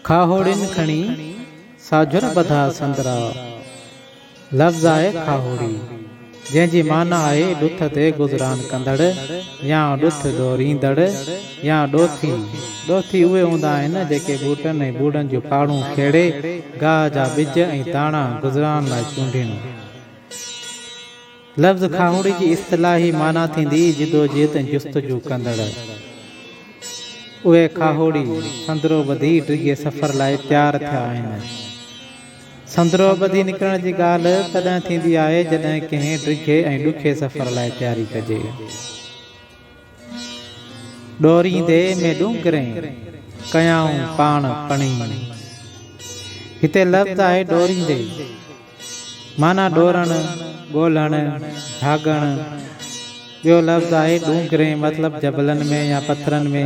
کاهوڙين کڻي ساجهر ٻڌا سندرا. لفظ آهي کاهوڙي، جنهن جي معنيٰ آهي ڏٿ تي گذران ڪندڙ يا ڏٿ ڏوريندڙ يا ڏوٿي. ڏوٿي اهي هوندا آهن، جيڪي ٻوٽن ۽ ٻوڙن جون پاڙون کيڙي گاهه جا ٻج ۽ داڻا گذران لاء چونڊين. لفظ کاهوڙي جي اصطلاحي معنيٰ ٿيندي جدوجهد ۽ جستجو ڪندڙ. اهي کاهوڙي سندرو ٻڌي ڊگهي سفر لاء تيار ٿيا آهن. سندرو ٻڌي نڪرڻ جي ڳالهه تڏهن ٿيندي آهي جڏهن ڪنهن ڊگهي ۽ ڏکي سفر لاء تياري ڪجي. ڏوريندي ۾ ڏونگرين، ڪيائون پاڻ پڻي. هتي لفظ آهي ڏوريندي. معنيٰ ڏورڻ، ڳولڻ، جهاڳڻ. ٻيو لفظ آهي ڏونگرين مطلب جبلن ۾ يا پٿرن ۾.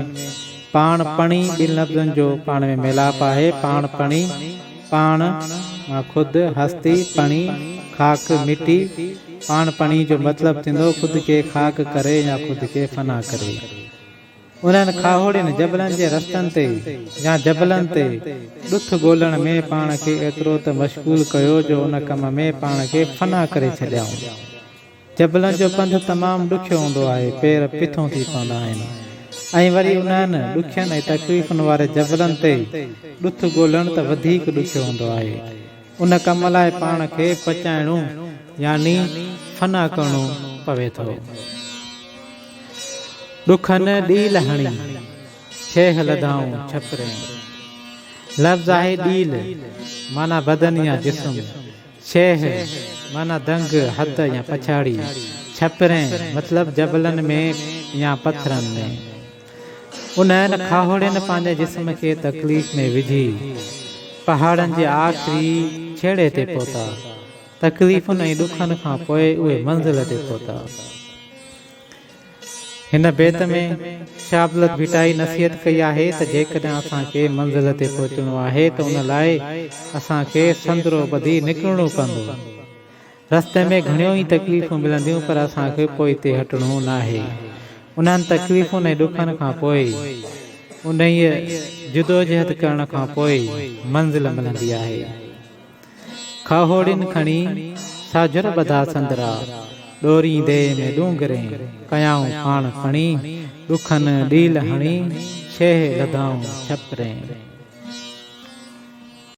پاڻ پڻي ٻن لفظن جو پاڻ ۾ ميلاپ آهي، پاڻ پڻي، پاڻ مان خود، هستي، پڻي، خاڪ، مٽي. پاڻ پڻي جو مطلب ٿيندو خود کي خاڪ ڪري يا خود کي فنا ڪري. انهن کاهوڙين جبلن جي رستن تي يا جبلن تي ڏٿ ڳولڻ ۾ پاڻ کي ايترو ته مشغول ڪيو جو ان ڪم ۾ پاڻ کي فنا ڪري ڇڏيائون. جبلن جو پنڌ تمام ڏکيو هوندو آهي، پير پٿون ٿي پوندا آهن ۽ وري انهن ڏکين ۽ تڪليفن واري جبلن تي ڏٿ ڳولڻ ته وڌيڪ ڏکيو هوندو آهي. ان ڪم لاء پاڻ کي پچائڻو يعني فنا ڪرڻو پوي ٿو. ڏکن ڏيل هڻي، ڇيهه لڌائون ڇپرين. لفظ آهي ڏيل، معنيٰ بدن يا جسم، ڇيهه، معنيٰ دنگ، حد يا پڇاڙي، ڇپرين، مطلب جبلن ۾ يا پٿرن ۾. انهن کاهوڙين پنهنجي جسم کي تڪليف ۾ وجهي، پهاڙن جي آخري ڇيڙي تي پهتا. تڪليفن ۽ ڏکن کان پوء اهي منزل تي پهتا. هن بيت ۾ شاهه عبداللطيف ڀٽائي نصيحت ڪئي آهي ته جيڪڏهن اسان کي منزل تي پهچڻو آهي ته ان لاء اسان کي سندرو ٻڌي نڪرڻو پوندو. رستي ۾ گهڻيون ئي تڪليفون ملنديون پر اسان کي پوئتي هٽڻو ناهي. انهن تڪليفن ۽ ڏکن کان پوء انهيء جدوجهد ڪرڻ کان پوء منزل ملندي آهي. کاهوڙين کڻي ساجهر ٻڌا سندرا، ڏوريندي ۾ ڏونگرين، ڪيائون پاڻ پڻي، ڏکن ڏيل هڻي، ڇيهه لڌائون ڇپرين.